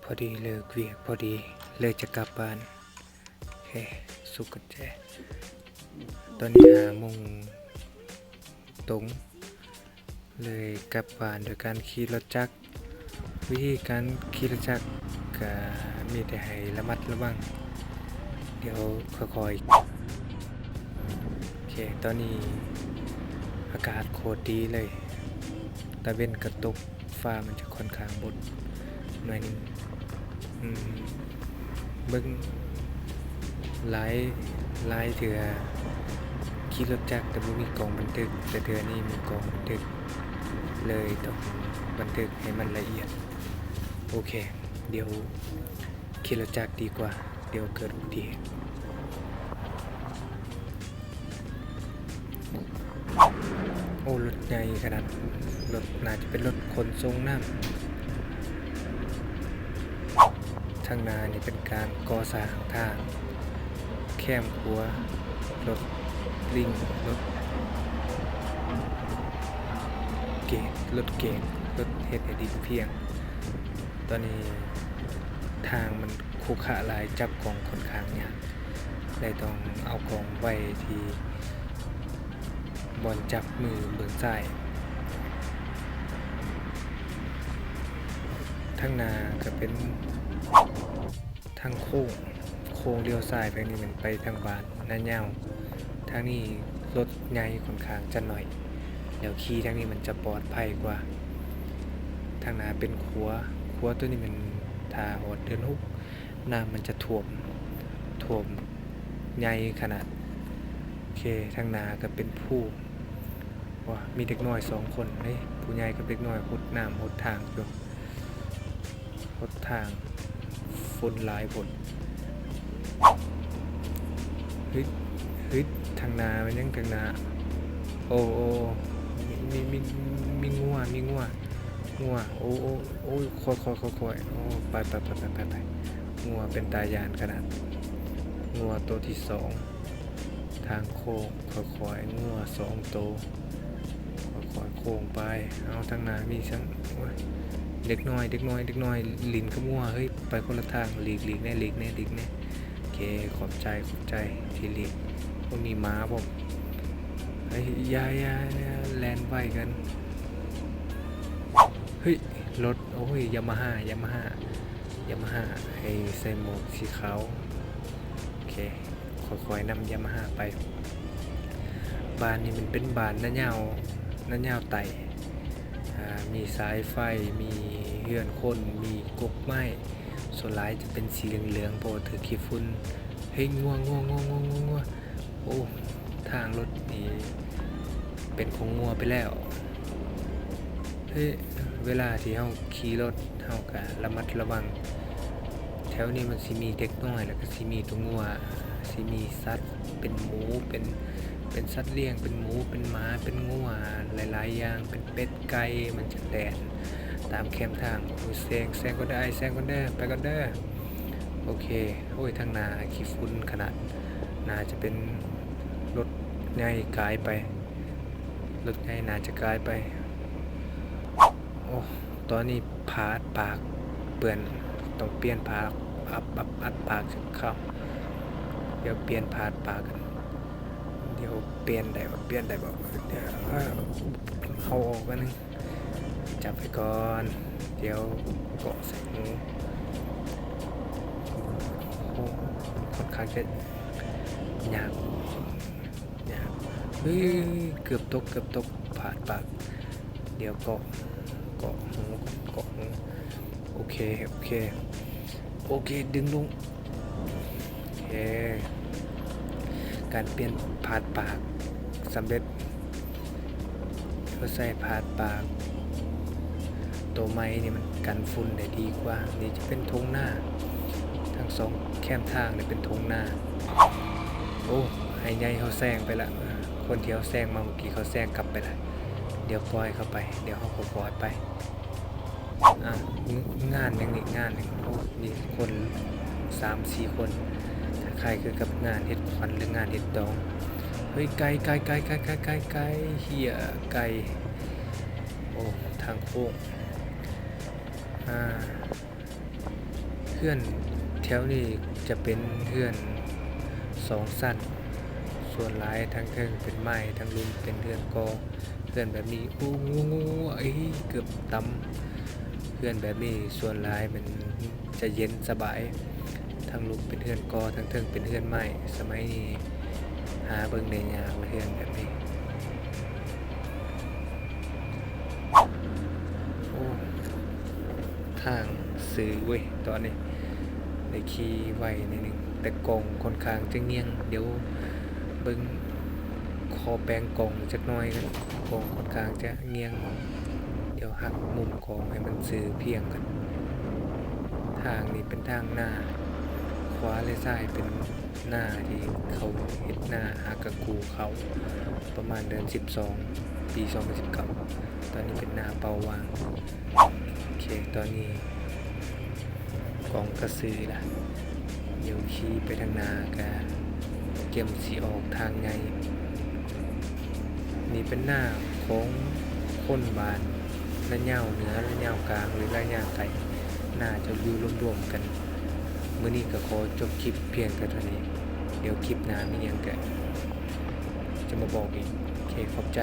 ພໍດີເລີກວຽກ ພໍດີເລີຍຈະກັບບ້ານ. ໂອເຄ ສຸກກັນແຈ ຕອນນີ້ຫ້າໂມງຕົງ ເລີຍກັບບ້ານໂດຍການຂີ່ລົດຈັກ. ວິທີການຂີ່ລົດຈັກກະມີແຕ່ໃຫ້ລະມັດລະວັງ. ດຽວຄ່ອຍໆ ໂອເຄ ຕອນນີ້ອາກາດໂຄດດີເລີຍ ຕາເວັນກະຕົກ ຟ້າມັນຈະຂ້ອນຂ້າງບົດໜ້ອຍໜຶ່ງ. ອືມ ເບິ່ງ ຫຼາຍ ຫຼາຍເທື່ອຂີ່ລົດຈັກແຕ່ບໍ່ມີກ້ອງບັນທຶກ ແຕ່ເທື່ອນີ້ມີກ້ອງບັນທຶກ ເລີຍຕ້ອງບັນທຶກໃຫ້ມັນລະອຽດ. ໂອເຄ ດຽວ ຂີ່ລົດຈັກດີກວ່າ ດຽວເກີດອຸບັດຕິເຫດ. ໂອ້ ລົດໃຫຍ່ຂະໜາດ ລົດ ໜ້າຈະເປັນລົດຂົນສົ່ງນ້ຳ. ທາງໜ້ານີ້ເປັນການກໍ່ສ້າງທາງ ແຄມຂົວ ລົດລິງ ລົດເກດ ລົດເກດ ລົດເຮັດໃຫ້ດິນພຽງ. ຕອນນີ້ທາງມັນຂຸຂະຫຼາຍ ຈັບກ້ອງຂ້ອນຂ້າງຍາກ ແລະ ຕ້ອງເອົາກ້ອງໄວ້ທີ່ບ່ອນຈັບມືເບື້ອງຊ້າຍ. ທາງໜ້າກະເປັນທາງໂຄ້ງ ໂຄ້ງລ້ຽວຊ້າຍ ທາງນີ້ແມ່ນໄປທາງບ້ານນາຍາວ. ທາງນີ້ລົດໃຫຍ່ຂ້ອນຂ້າງຈະໜ້ອຍ ແລ້ວຂີ່ທາງນີ້ມັນຈະປອດໄພກວ່າ. ທາງໜ້າເປັນຂົວ ຂົວໂຕນີ້ແມ່ນຖ້າຮອດເດືອນຫົກ ນ້ຳມັນຈະຖ້ວມ ຖ້ວມໃຫຍ່ຂະໜາດ. ໂອເຄ ທາງໜ້າກະເປັນພູ ໂອ້ ມີເດັກນ້ອຍສອງຄົນເດ້ ຜູ້ໃຫຍ່ກັບເດັກນ້ອຍຫົດນ້ຳຫົດທາງຢູ່. ຫົດທາງ ຝົນຫຼາຍໂພດ. ເຮີ້ຍ ເຮີ້ຍ ທາງໜ້າແມ່ນຫຍັງ ທາງໜ້າ ໂອ້ ໂອ້ ໂອ້ ມີ ມີ ມີ ມີງົວ ມີງົວ ງົວ ໂອ້ ໂອ້ ໂອ້ຍ ຄ່ອຍໆ ຄ່ອຍໆ ໂອ້ ໄປ ໄປ ໄປ ງົວເປັນຕາຢ້ານຂະໜາດ. ງົວໂຕທີສອງ ທາງໂຄ້ງ ຄ່ອຍໆ ງົວສອງໂຕ ຄ່ອຍໆ ໂຄ້ງໄປ. ເອົາ ທາງໜ້າມີສັງ ໂອ້ຍ ເດັກນ້ອຍ ເດັກນ້ອຍ ເດັກນ້ອຍຫຼິ້ນກັບງົວ. ເຮີ້ຍ ໄປຄົນລະທາງ ຫຼີກ ຫຼີກແດ່ ຫຼີກແດ່ ຫຼີກແດ່. ໂອເຄ ຂອບໃຈ ຂອບໃຈທີ່ຫຼີກ. ໂອ້ ມີໝາພ້ອມ. ເຮີ້ຍ ຢ່າ ຢ່າ ຢ່າ ແລ່ນໄວກັນ. ເຮີ້ຍ ລົດ ໂອ້ຍ ຢາມາຮາ ຢາມາຮາ ຢາມາຮາ ໃຫ້ໃສ່ໝວກສີຂາວ. ໂອເຄ ຄ່ອຍໆນຳຢາມາຮາໄປ. ບ້ານນີ້ມັນເປັນບ້ານນາຍາວ ນາຍາວໃຕ້ ອາ ມີສາຍໄຟ ມີເຮືອນຄົນ ມີກົກໄມ້ ສ່ວນຫຼາຍຈະເປັນສີເຫຼືອງໆ ເພາະວ່າຖືກຂີ້ຝຸ່ນ. ເຮີ້ຍ ງົວ ງົວ ງົວ ງົວ ງົວ ງົວ. ໂອ້ ທາງລົດນີ້ເປັນຂອງງົວໄປແລ້ວ. ເຮີ້ຍ ເວລາທີ່ເຮົາຂີ່ລົດ ເຮົາກະລະມັດລະວັງ. ແຖວນີ້ມັນຊິມີເດັກນ້ອຍ ແລ້ວກະຊິມີໂຕງົວ ຊິມີສັດເປັນໝູ ເປັນ ເປັນສັດລ້ຽງ ເປັນໝູ ເປັນໝາ ເປັນງົວ ຫຼາຍໆຢ່າງ ເປັນເປັດ ໄກ່ ມັນຈະແລ່ນຕາມແຄມທາງ. ໂອ້ຍ ແຊງ ແຊງກ່ອນເດີ ອ້າຍ ແຊງກ່ອນເດີ ໄປກ່ອນເດີ. ໂອເຄ ໂອ້ຍ ທາງໜ້າຂີ້ຝຸ່ນຂະໜາດ ໜ້າຈະເປັນລົດໃຫຍ່ກາຍໄປ ລົດໃຫຍ່ໜ້າຈະກາຍໄປ. ໂອ້ ຕອນນີ້ຜ້າອັດປາກເປື້ອນ ຕ້ອງປ່ຽນຜ້າອັດ ອັດ ອັດປາກຈັກຄຳ. ດຽວປ່ຽນຜ້າອັດປາກກັນ ດຽວປ່ຽນໄດ້ບໍ່ ປ່ຽນໄດ້ບໍ່. ດຽວເອົາອອກອັນໜຶ່ງ ຈັບໄວ້ກ່ອນ ດຽວເກາະໃສ່ຫູ. ໂອ້ ຂ້ອນຂ້າງຈະຍາກ ຍາກ. ເຮີ້ຍ ເກືອບຕົກ ເກືອບຕົກ ຜ້າອັດປາກ. ດຽວເກາະ ເກາະຫູ ເກາະຫູ. ໂອເຄ ໂອເຄ ໂອເຄ ດຶງລົງ. ໂອເຄ ການປ່ຽນຜ້າອັດປາກສຳເລັດ. ເຮົາໃສ່ຜ້າອັດປາກໂຕໃໝ່ນີ້ມັນກັນຝຸ່ນໄດ້ດີກວ່າ. ນີ້ຈະເປັນທົ່ງນາ ທັງສອງແຄມທາງນີ້ເປັນທົ່ງນາ. ໂອ້ ອ້າຍໃຫຍ່ເຮົາແຊງໄປລະ ຄົນທີ່ເຮົາແຊງມາເມື່ອກີ້ເຂົາແຊງກັບໄປລະ. ດຽວປ່ອຍເຂົາໄປ ດຽວເຮົາກໍປ່ອຍໄປ. ອ້າວ ງ- ງານຫຍັງນີ້ ງານຫຍັງ? ໂອ້ ມີຄົນສາມສີ່ຄົນ ຄ້າຍໆຄືກັບງານເຮັດຂວັນ ຫຼືງານເຮັດດອງ. ເຮີ້ຍ ໄກ່ ໄກ່ ໄກ່ ເຮີ້ຍ ໄກ່. ໂອ້ ທາງໂຄ້ງ ອາ ເຮືອນແຖວນີ້ຈະເປັນເຮືອນສອງຊັ້ນ, ສ່ວນຫຼາຍທາງເທິງເປັນໄມ້, ທາງລຸ່ມເປັນເຮືອນກໍ. ເຮືອນແບບນີ້ ໂອ້ ງູ ງູ ເອີຍ ເກືອບຕຳ. ເຮືອນແບບນີ້ສ່ວນຫຼາຍມັນຈະເຢັນສະບາຍ, ທາງລຸ່ມເປັນເຮືອນກໍ, ທາງເທິງເປັນເຮືອນໄມ້. ສະໄໝນີ້ຫາເບິ່ງໄດ້ຍາກລະ ເຮືອນແບບນີ້. ໂອ້ ທາງຊື່ເວີຍ ຕອນນີ້ໄດ້ຂີ່ໄວໜ້ອຍໜຶ່ງ, ແຕ່ກ້ອງຂ້ອນຂ້າງຈະງ່ຽງ. ດຽວເບິ່ງ ຂໍແປງກ້ອງຈັກໜ້ອຍກັນ, ກ້ອງຂ້ອນຂ້າງຈະງ່ຽງ. ດຽວຫັກມຸມກ້ອງໃຫ້ມັນຊື່ພຽງກັນ. ທາງນີ້ເປັນທາງນາ, ຂວາ ແລະ ຊ້າຍເປັນນາທີ່ເຂົາເຮັດນາ ຫາກະກູ້ເຂົ້າ ປະມານເດືອນສິບສອງ ປີສອງພັນສິບເກົ້າ. ຕອນນີ້ເປັນນາເປົ່າຫວ່າງ. ໂອເຄ ຕອນນີ້ກ້ອງກະຊື່ລະ, ດຽວຂີ່ໄປທາງໜ້າກະກຽມຊິອອກທາງໃຫຍ່. ນີ້ເປັນນາຂອງຄົນບ້ານລະຍາວເໜືອ, ລະຍາວກາງ ຫຼື ລະຍາວໃຕ້, ໜ້າຈະຢູ່ລວມໆກັນ. ມື້ນີ້ກະຂໍຈົບຄລິບພຽງແຕ່ເທົ່ານີ້, ດຽວຄລິບໜ້າມີຫຍັງກະຈະມາບອກອີກ. ໂອເຄ ຂອບໃຈ.